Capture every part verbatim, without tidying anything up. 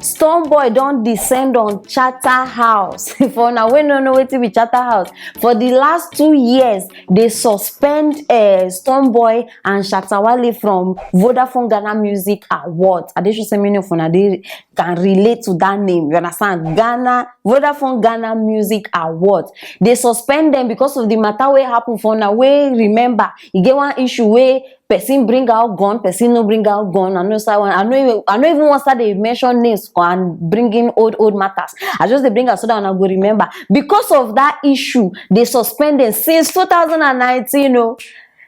Stonebwoy don descend on Charterhouse. For una wey no know wetin be Charterhouse, for the last two years, they suspend uh, Stonebwoy and Shatta Wale from Vodafone Ghana Music Awards. I dey sure say many of una dey can relate to that name. You understand? Ghana, Vodafone Ghana Music Awards. They suspend them because of the matter wey happen for una wey remember. E get one issue wey person bring out gun, person no bring out gun. I know say one. I know even, I know even one start dey mention names and bringing old old matters. I just dey bring am so that una go remember. Because of that issue, they suspend them since two thousand and nineteen. Oh,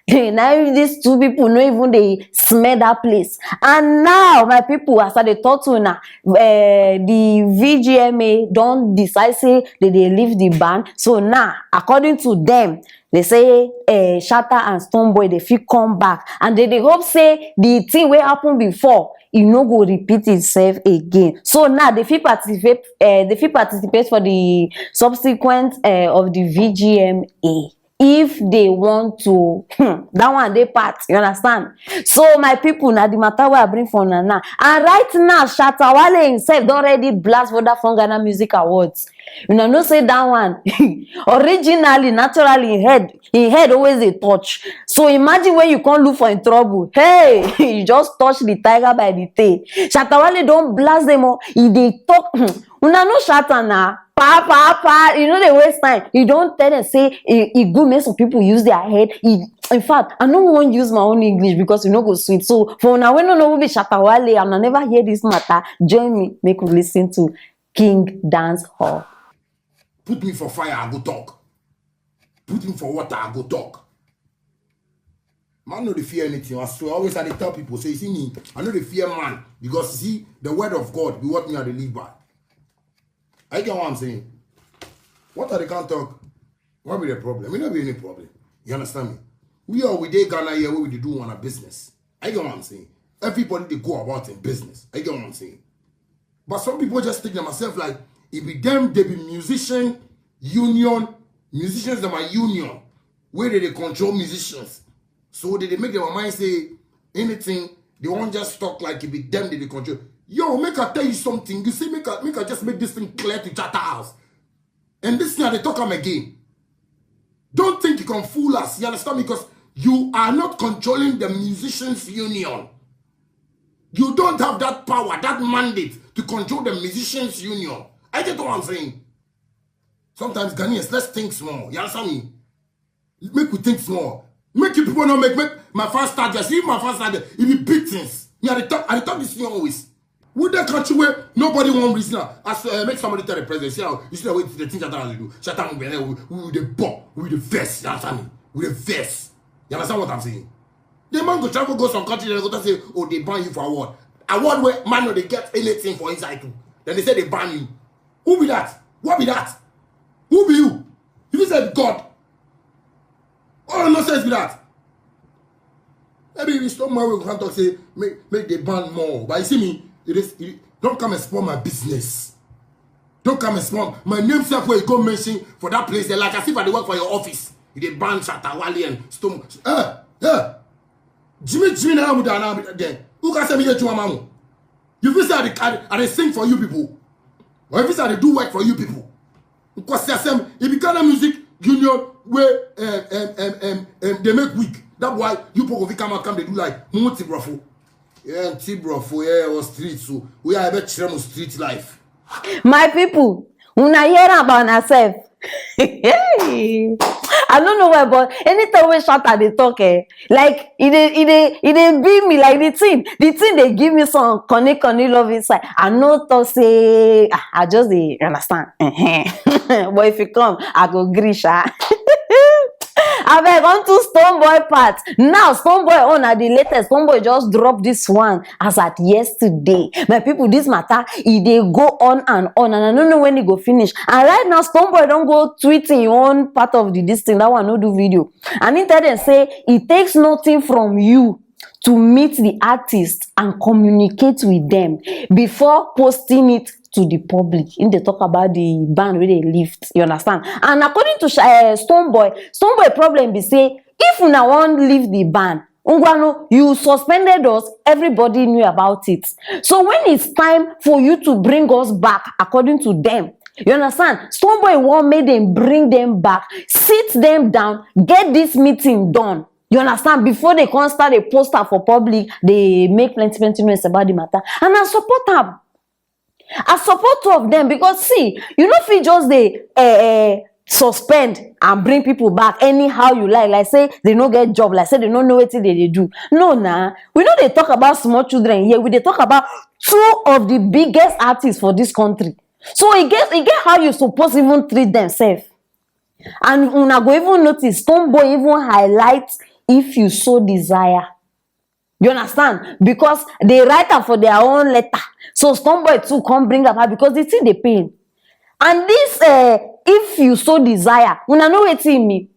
now these two people no even dey smell that place. And now, my people, as I dey talk to una, uh, the V G M A don decide say they dey lift the ban. So now, according to them, they say uh, Shatta and Stonebwoy they fit come back, and they dey hope say the thing wey happen before e no go repeat itself again. So now they fit participate, uh, they fit participate for the subsequent uh, of the V G M A if they want to. Hmm, that one dey part, you understand? So my people, na the matter wey I bring for una now. And right now, Shatta Wale himself don already blast Vodafone Ghana Music Awards. Una know say that one originally, naturally, him head, him head always dey touch. So imagine when you come look for him trouble. Hey, you just touch the tiger by the tail. Shatta Wale don blast them all. E dey talk. Hmm, una know Shatta na pa pa pa. You no dey waste time. E don tell them say e e good make some people use their head. E, in fact, I no wan use my own English because e no go sweet. So for una wey no know who be Shatta Wale and una never hear this matter, join me make we listen to King Dance Hall. Put me for fire, I go talk. Put me for water, I go talk. Man no dey fear anything. I swear, always I dey tell people, say, you see me, I no dey fear man, because you see, the word of God be what me I dey live by. I get what I'm saying. What are they can't talk? What be the problem? It no be any problem. You understand me? We are we dey Ghana here where we dey do one business. I get what I'm saying. Everybody they go about in business. I get what I'm saying. But some people just think to myself like, if be them, they be musician union, musicians that are union, where they, they control musicians. So they, they make their mind say anything, they won't just talk like it be them they, they control. Yo, make I tell you something. You see, make I, make I just make this thing clear to Charterhouse. And this thing they talk am again. Don't think you can fool us. You understand me? Because you are not controlling the musicians union. You don't have that power, that mandate to control the musicians union. I get what I'm saying. Sometimes Ghanaians, let's think small. You understand me? Make we think small. Make you people not make make my fans start just if my fans start there, it be big things. Me, I dey talk, I dey talk this thing always. With that country where nobody won't reason am. As uh, make somebody tell the president, see how you see the way the things that they do. Shut up, we we the ball, we the vest. You understand me? We the vest. You understand what I'm saying? The man go travel go some country, they go to say, oh, they ban you for award. Award where man no they get anything for inside too. Then they say they ban you. Who be that? What be that? Who be you? If you said God, all nonsense be that. Maybe we stop my way, we can't talk say make make they ban more. But you see me, it is it, don't come and spoil my business. Don't come and spoil my name self where you go mention for that place. They like as if I dey work for your office. You dey ban Shatta Wale and Stone. Eh, yeah. Jimmy Jimmy na amu da na there. Who can say me get you mamu? You feel say I dey, I, dey- I dey sing for you people, or if it's I dey do work for you people. Because the same, if you Ghana music union where um, um, um, um, um, they make weak. That's why you people fit come out come they do like Mumu Tibrofo. Yeah, Tibrofo, yeah, was street so we are a bit street life. My people, una hear about yourself. I don't know why, but anytime we shout at the talk, eh, like it dey, it dey, it dey be me like the thing, the thing they give me some connect, connect love inside. I no talk say ah, I just dey understand. But if you come, I go gree sha. Abeg, on to Stonebwoy part. Now, Stonebwoy own na the latest. Stonebwoy just drop this one as at yesterday. My people, this matter, e dey go on and on, and I don't know when e go finish. And right now, Stonebwoy don go tweet in your own part of the this thing. That one no do video. And he tell them say it takes nothing from you to meet the artist and communicate with them before posting it to the public. If they talk about the ban where they lift, you understand? And according to uh, Stonebwoy, Stonebwoy problem be say if una wan leave the ban, Ngwanu, you suspended us, everybody knew about it. So when it's time for you to bring us back, according to them, you understand? Stonebwoy want make them bring them back, sit them down, get this meeting done. You understand? Before they come start a poster for public, they make plenty, plenty noise about the matter. And I support them. I support two of them because, see, you know, if you just they uh, uh, suspend and bring people back anyhow you like, like say they no get job, like say they no know what they, they do. No, nah, we know they talk about small children here. We they talk about two of the biggest artists for this country. So it get it get how you suppose even treat themselves. And una go even notice Stonebwoy even highlight if you so desire. You understand? Because they write am for their own letter. So Stonebwoy too come bring am out because the thing dey pain. And this uh, if you so desire, una know wetin e mean?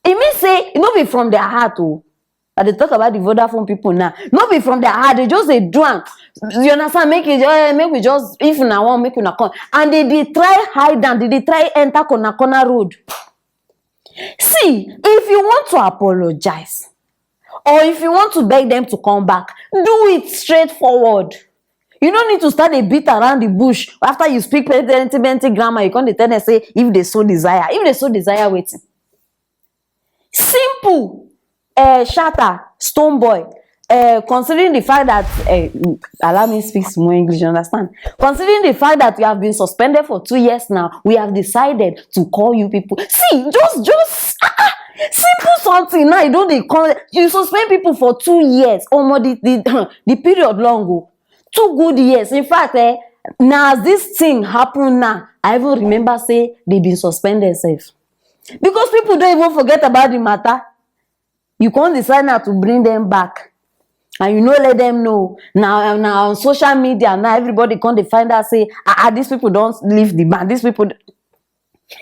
E mean say e no be from their heart o. I dey talk about the Vodafone people now. No be from their heart, they just dey do am. You understand? Make it uh, make we just if una wan make una come. And they dey try hide am, they dey try enter corner corner road. See, if you want to apologize or if you want to beg them to come back, do it straightforward. You no need to start a beat around the bush after you speak plenty plenty grammar. You come dey tell them say if they so desire, if they so desire wetin? Simple. Uh, Shatta, Stonebwoy. Uh, considering the fact that uh, allow me speak small English, you understand? Considering the fact that you have been suspended for two years now, we have decided to call you people. See, just just ah, ah, simple something now. You don't dey call you suspend people for two years. Omo, the the, the period long o. Two good years. In fact, eh, now as this thing happen now, I even remember say they been suspended sef. Because people don't even forget about the matter. You can't decide now to bring them back. And you no let them know. Now, now on social media, now everybody come dey find out say, ah, ah, these people don't leave the band. These people.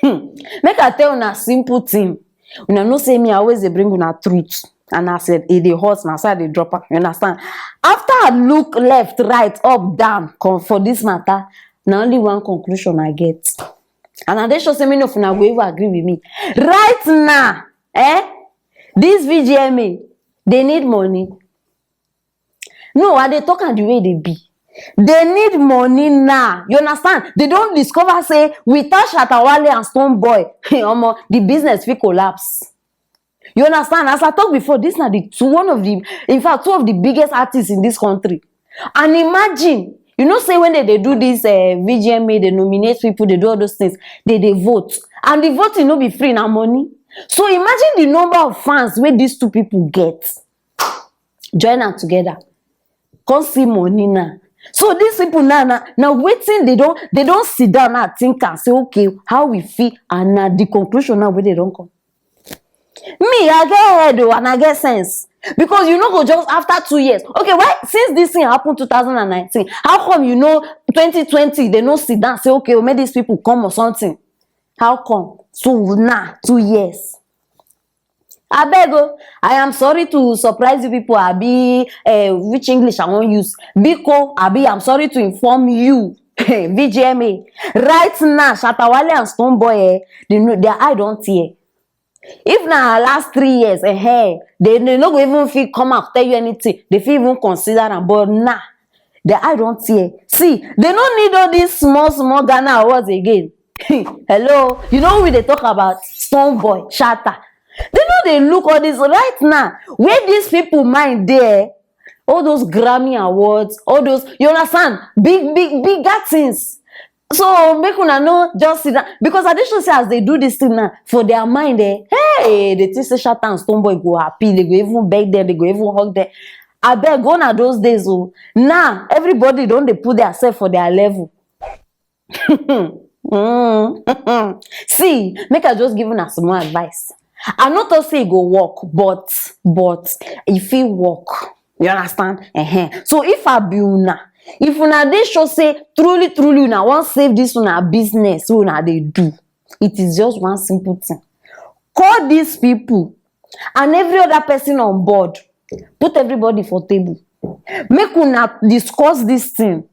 Hmm. Make I tell una simple thing. Una know say me I always dey bring una truth. And I said, e dey hot, na so I dey drop am. You understand? After I look left, right, up, down, come for this matter, na only one conclusion I get. And I dey sure say many of una go even agree with me. Right now, eh? This V G M A, they need money. No, I dey talk am the way they be. They need money now. You understand? They don't discover say without Shatta Wale and Stonebwoy, omo, the business fit collapse. You understand? As I talk before, this na the two one of the in fact two of the biggest artists in this country. And imagine, you know, say when they, they do this uh, V G M A, they nominate people, they do all those things, they they vote, and the voting no be free na money. So imagine the number of fans where these two people get. Join them together. Come see money now. So these people now, now, now waiting, they don't they don't sit down now think and say, okay, how we feel, and now the conclusion now where they don't come. Me, I get head oh, and I get sense. Because you know go just after two years. Okay, why since this thing happened two thousand and nineteen, how come you know twenty twenty they no sit down say okay, oh, make these people come or something? How come? So now two years. Abeg o, I am sorry to surprise you people, abi uh, which English I wan use? Biko, abi I'm sorry to inform you, V G M A. Right now, Shatta Wale and Stonebwoy, eh, they know, their eye don tear. If na last three years, eh, eh, they, they no go even fit come out tell you anything. They fit even consider am, but now, their eye don tear. See, they no need all these small, small Ghana awards again. Hello, you know who we dey talk about? Stonebwoy, Shatta. They no dey look all this right now. Where these people mind there, all those Grammy awards, all those, you understand? Big, big, bigger things. So make una no just sit down because I dey sure say as they do this thing now for their mind, eh, hey, they think say Shatta and Stonebwoy go happy, they go even beg them, they go even hug them. Abeg, go na those days oh. Now everybody don dey put their self for their level. Mm. See, make I just give una some more advice. I no talk say e go work, but but e fit work. You understand? Uh-huh. So if I be una, if una dey sure say truly truly una wan save this una business wey una dey do, it is just one simple thing. Call these people and every other person on board. Put everybody for table. Make una discuss this thing.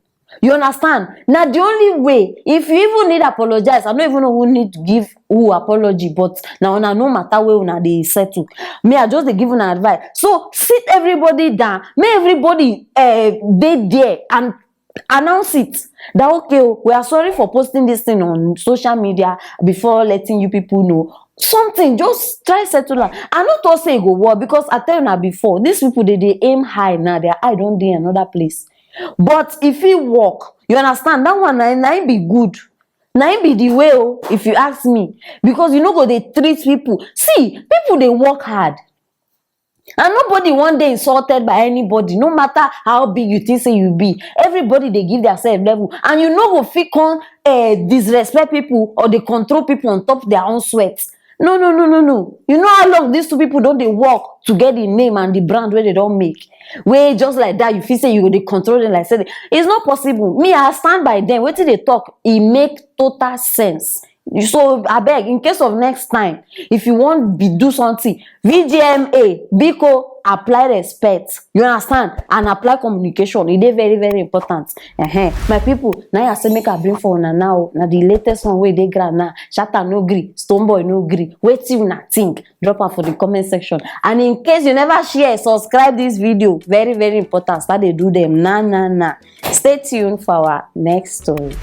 You understand? Na the only way, if you even need apologize, I no even know who need give who apology, but na una know matter wey una dey settle. Me, I just dey give una advice. So sit everybody down, make everybody uh, dey there and announce it that, okay, oh, we are sorry for posting this thing on social media before letting you people know. Something, just try settle am. I no talk say e go work, because I tell una before, these people dey dey aim high now, their eye don dey another place. But if e work, you understand, that one na na im be good, na im be the way, oh, if you ask me, because you no go dey treat people. See, people dey work hard, and nobody wan dey insulted by anybody, no matter how big you think say you be. Everybody dey give their self level, and you no go fit come uh, disrespect people or dey control people on top their own sweat. No, no, no, no, no. You know how long these two people don dey work to get the name and the brand wey they don make? Wey just like that, you feel say you go dey control them like say, it's not possible. Me, I stand by them. Wetin they talk, e make total sense. So abeg, in case of next time, if you wan be do something, V G M A, biko, apply respect. You understand? And apply communication. E dey very, very important. Ehen. My people, na I say make I bring for una now. Na the latest one wey dey ground now. Shatta no gree, Stonebwoy no gree. Wetin una think? Drop am for the comment section. And in case you never share, subscribe this video. Very, very important. Start dey do them. Na, na, na. Stay tuned for our next story.